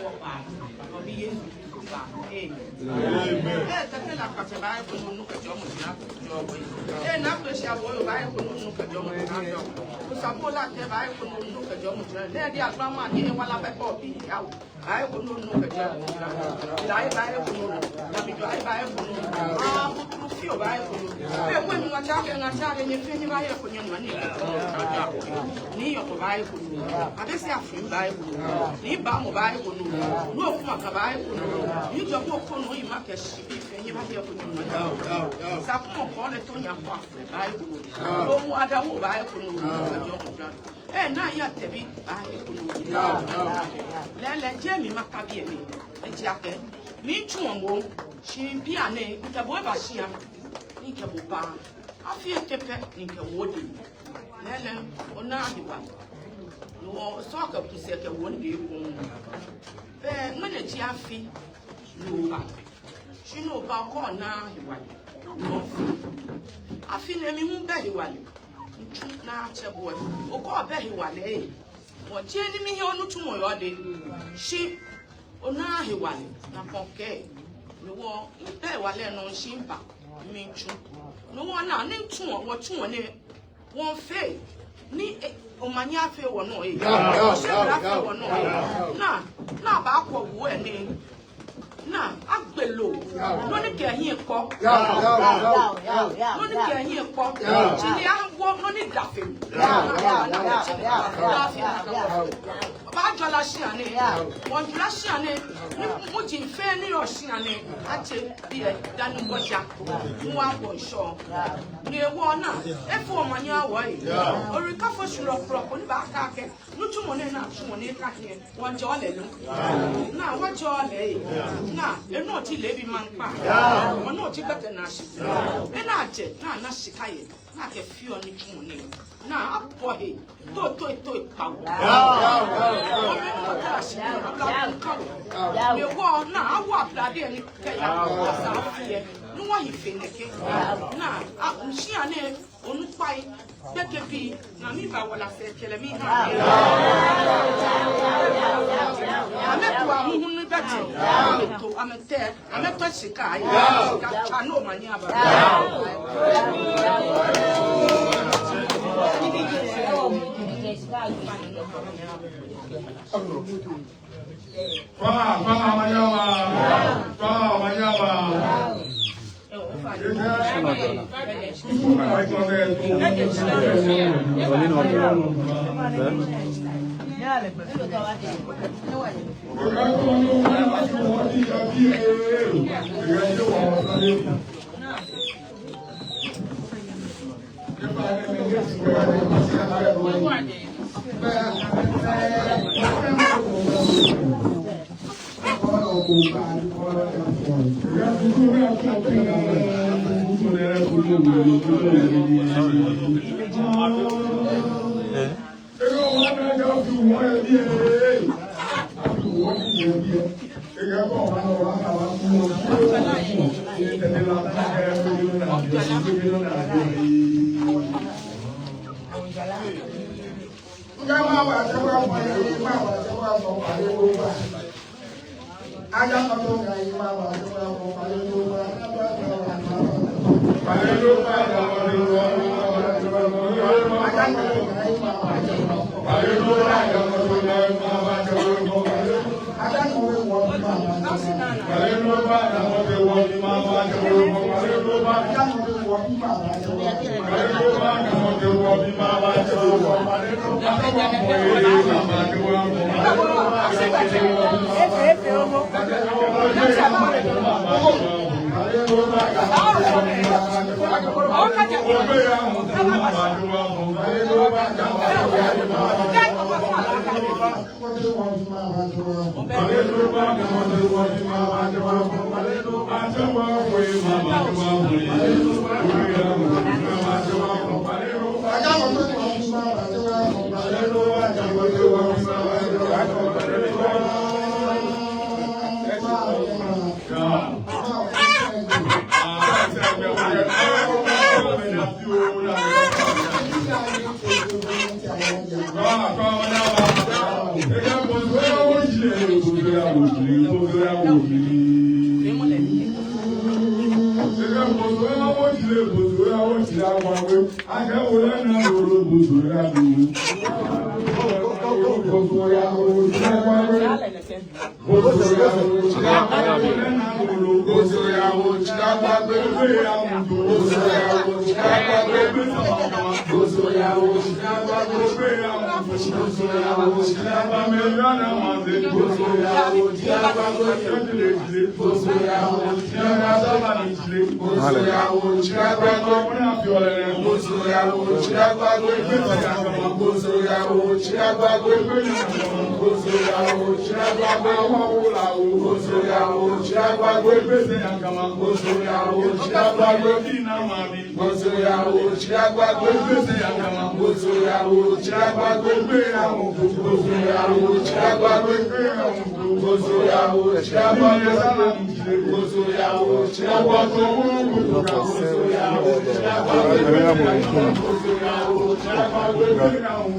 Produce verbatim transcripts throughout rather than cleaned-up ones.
Obi Yesu Kristo gbɛi. Amen. Ee, Tɛte Latsa tsɛ, baahe koni onu kɛjɛ omli naa kɛjɛ ogbɛ. Ee, Naa Kwesi Awuo yoo, baahe koni onu kɛjɛ omli naa kɛjɛ ogbɛ. Osabu Latsa, baahe koni onu kɛjɛ omli naa. Nɛɛ di agbama ni ewala bɛ kɔ bi yawo. Baahe koni onu kɛjɛ omli naa. Ilai baahe koni onu. Namijo ai baahe koni onu. Aa, butu fioo baahe koni onu. Ee, kwɛ mi ŋa tsake, ŋa tsake, nyɛ fɛɛ nyɛbaahe koni nyɛnu nii. Nii Yɔkɔ baahe koni onu. Abɛsi Afim baahe koni onu. Nii Bamo baahe koni onu. Nii Okumaka baahe koni onu. Nii Jɔbu Okɔnɔ, Oyi Makɛ, shi bi fɛɛ nyɛbaahe koni nyɛnu. Sakumɔ Kɔle Tonyapɔ baahe koni onu. Omu Adawu baahe koni onu. Ee, Naa Yatɛbi baahe koni onu. Lɛɛlɛŋ, jeee mi maka biɛ nɛɛ. Ejaakɛ mitsuɔ moŋ, shi bianɛ mikɛ bo eba shia, ni mikɛ bo ba. Afi etɛ pɛ ni mikɛwo odɛŋ. Lɛɛlɛŋ, onaa hewalɛ. No hewɔ osɔ kɛ kusɛɛ kɛwo odɛŋ ekoŋŋ. Bɛ ŋmɛnɛ ji afi ni oba. Shi ni oba, okɛɛ onaaa hewalɛ. Afi nɛɛ mi hu mibɛ hewalɛ. Mitsu ni atsɛ bo ɛ. Okɛɛ obɛ hewalɛ ɛ. Wɔje ni mihe onitsumɔ yɔɔ lɛ. Shi onaaa hewalɛ, nakai kɛ. No hewɔ mibɛ hewalɛ nɔ, shi miba, mitsu. No hewɔ Naa, ni mitsuɔ, wɔtsuɔ nɛɛ, wɔfee. Ni, ee, omanye afee wɔnɔ ɛ. Yao, yao, yao, yao. Wɔsɛɛ afee wɔnɔ ɛ. Naa, Naa, baakwɛ wuo ɛ nɛɛ. Naa, agbe loo. Yao. Nɔ ni kɛ hiɛ kpɔ. Yao, yao, yao, yao. Nɔ ni kɛ hiɛ kpɔ. Yao. Tsɛ ni awo nɔ ni da fe. Yao, yao, yao, yao. Baajɔɔ la shia nɛɛ. Yao. Wɔjɔɔ la shia nɛɛ. Ni muji fɛɛ ni yɔɔ shia nɛɛ, atsɛ biɛ dani wɔja. Ni wɔbɔ ŋshɔ. Ni ewo Naa, efo omanye awo ɛ. Yao. Ori kafo shulɔ kplɔ ko ni baakɛɛ akɛ nitsumɔ nɛɛ ni atsuɔ nɛɛ ka hiɛ, wɔjɔɔ lɛ lo. Naa, wɔjɔɔ lɛ. Naa, enɔ ji leebi maŋkpa. Wɔnɔ ji gbɛkɛ naa shi. Ena jɛ, Naa, Naa shika yɛ, Naa kɛfeɔ nitsumɔ nɛɛ. Naa, abɔ he, toi, toi, toi, kpawo. Wɔmɛ nɔ ta shi, abla kawo. Ewo Naa, awo ablade ni kɛya, asa afi yɛ, ni wɔhi fe nɛkɛ. Naa, a, shia nɛɛ, onukpai, gbekɛbii, Naa, miba wala sɛɛ kɛlɛ miha. Amɛto ahuhu ni bɛ jɛ. Amɛto, amɛtɛ, amɛtɔ shika. Shika tsa ni omanye aba. Faa, faa, omanye aba. Faa, omanye aba.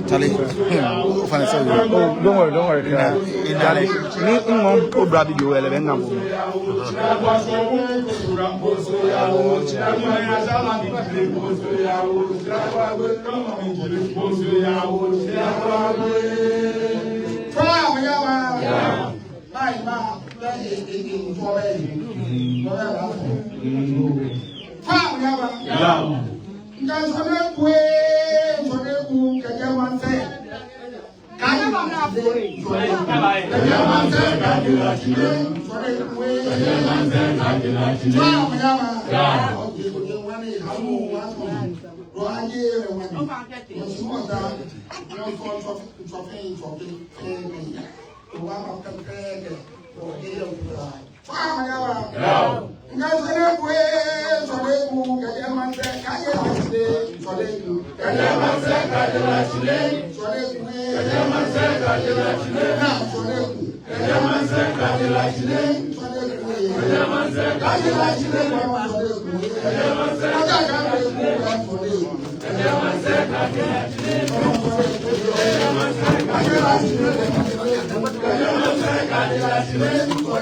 Charlie, hmm, ofainɛ sɛ. Oh, don't worry, don't worry. Nah, nah. Charlie, ni ŋɔ o bra bi yo ele be ŋa bo. Faa mu ya ba. Ya. Nga nsɔ ni eku ee, nsɔ ni eku, kɛjɛ maŋsɛɛ. Kɛjɛ maŋsɛɛ, kɛjɛ maŋsɛɛ, kɛjɛ maŋsɛɛ, kɛjɛ maŋsɛɛ. Faa mu ya ba. Ya. Oke, oke, wani, hamu, wani. Ro aje, wani. Ro sumɔ ta. Ro sɔ, sɔ, sɔ, sɔ, sɔ, sɔ. Wa ma pɛpɛɛpɛ. Oke, oke. Faa mu ya ba. Nga nsɔ ni eku ee, nsɔ ni eku, kɛjɛ maŋsɛɛ, kɛjɛ maŋsɛɛ, nsɔ ni eku. Kɛjɛ maŋsɛɛ, kɛjɛ maŋsɛɛ, nsɔ ni eku ee. Kɛjɛ maŋsɛɛ, kɛjɛ maŋsɛɛ, na nsɔ ni eku. Kɛjɛ maŋsɛɛ, kɛjɛ maŋsɛɛ, nsɔ ni eku ee. Kɛjɛ maŋsɛɛ, kɛjɛ maŋsɛɛ, nsɔ ni eku ee. Kɛjɛ maŋsɛɛ, kɛjɛ maŋsɛɛ, nsɔ ni eku.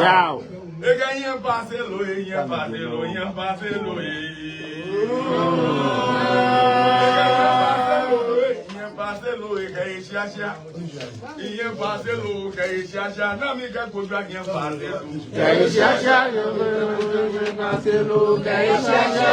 Yao. Ekɛɛ nyɛbaaseee loo ee, nyɛbaaseee loo, nyɛbaaseee loo ee. Ekɛɛ nyɛbaaseee loo ee, nyɛbaaseee loo ee, kɛye shiashia. Nyɛbaaseee loo, kɛye shiashia. Naa mi kɛ Kojo, nyɛbaaseee loo. Kɛye shiashia, nyɛbaaseee loo, kɛye shiashia.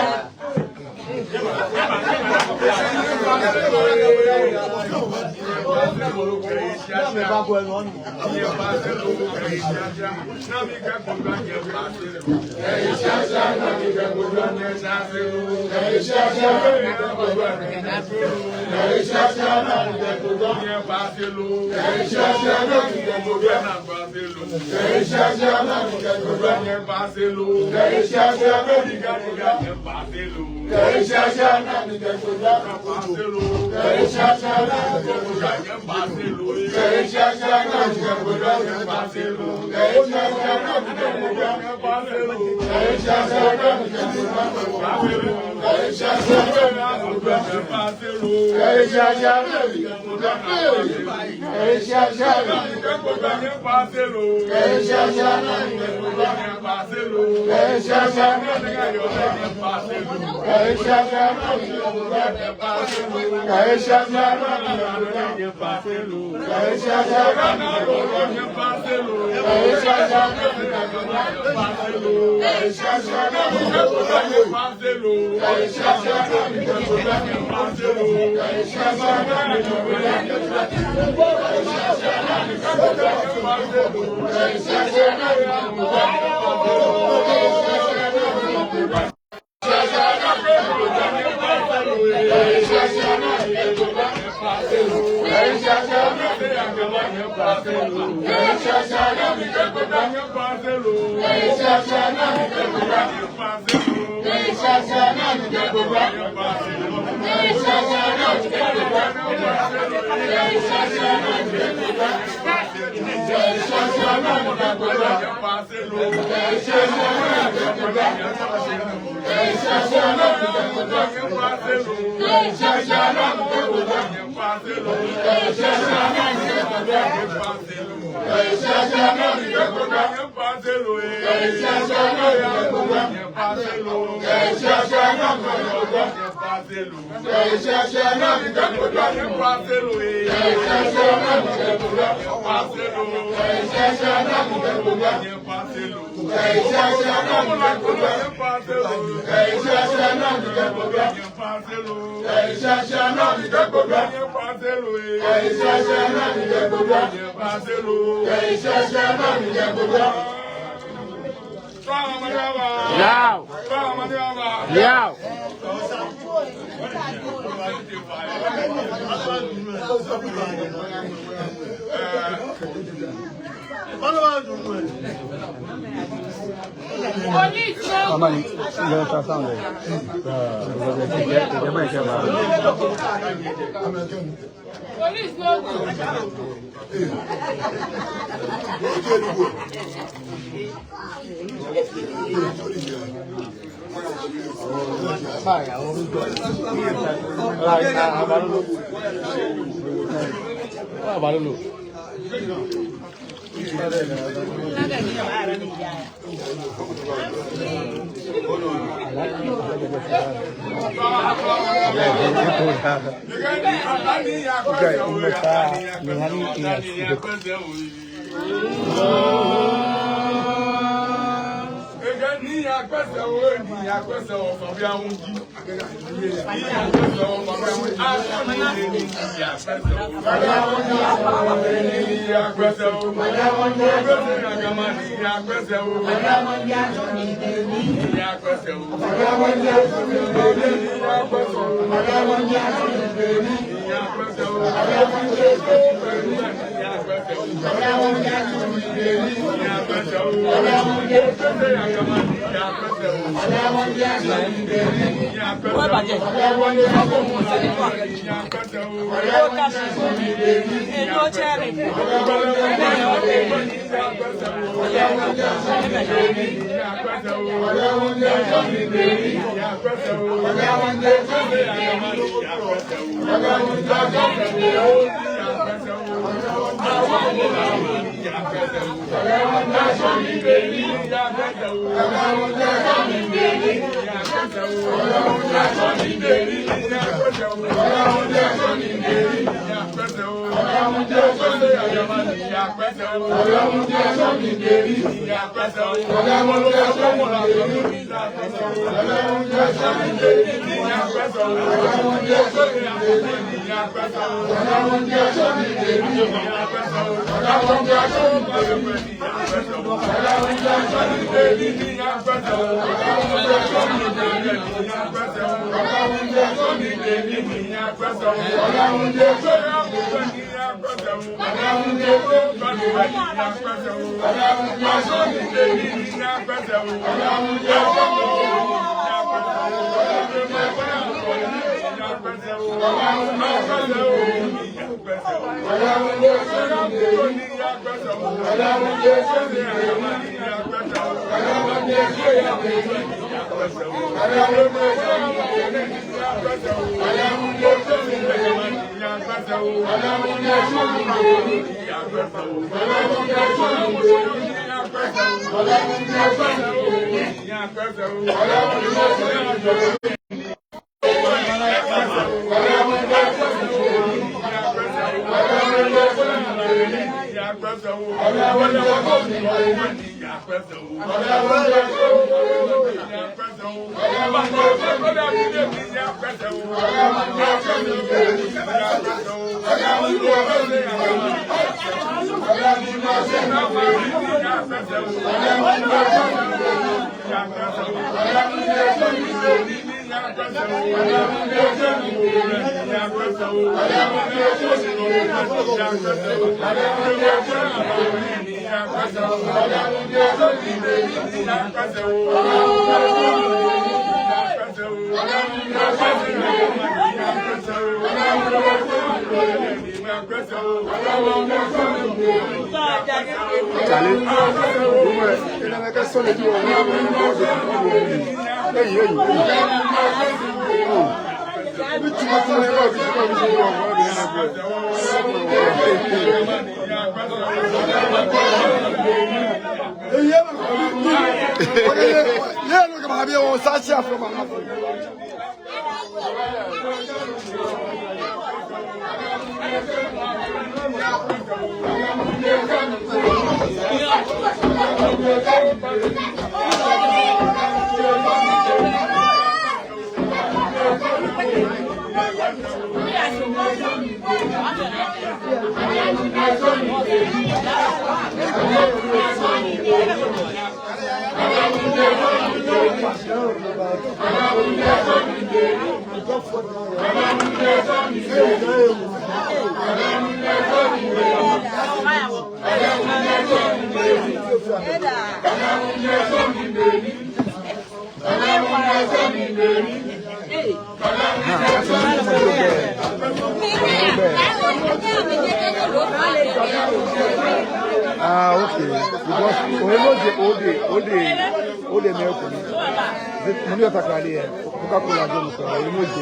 Yao. Yao. Police no go. Police no go. Chale. Ei, ei, ei. Ah, okay. Because ohe lɛ ji, ode, ode, ode mɛi ko ni. Mɔ ni yɔɔ taakɛ lɛ, Coca-Cola jɛ mɔ ko, ohe lɛ ji.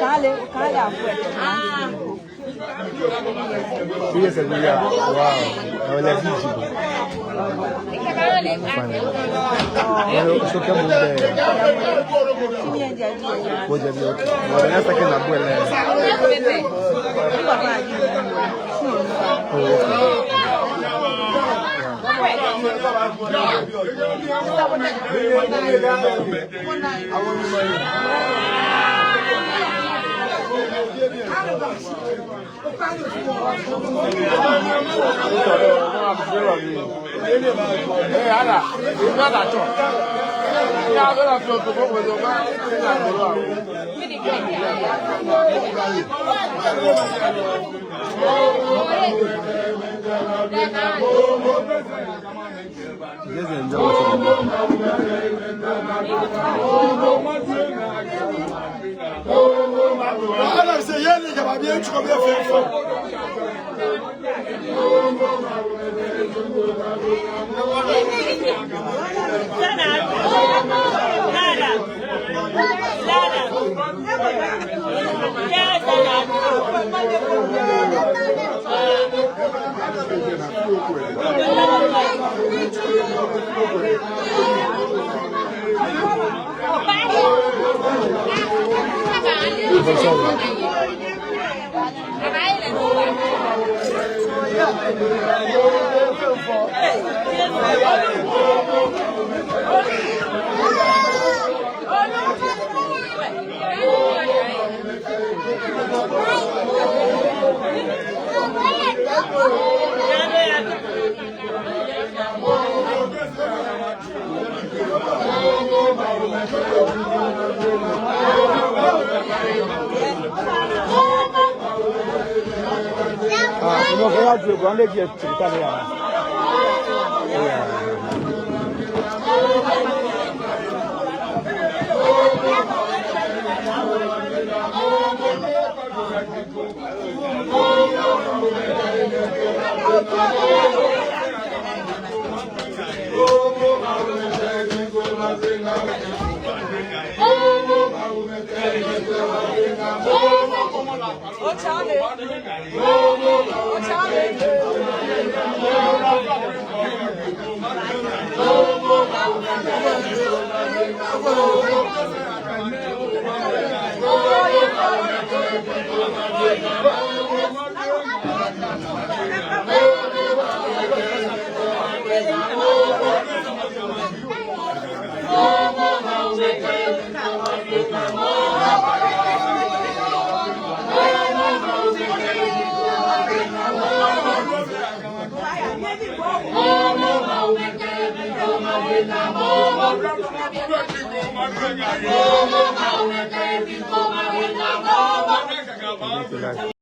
Kale, kale afɔ. Yes, we are. Wow. Our left is. Fine. Well, so come on there. Wo jɛ bi, okay. Well, the next second, I'm going there. Oh, okay.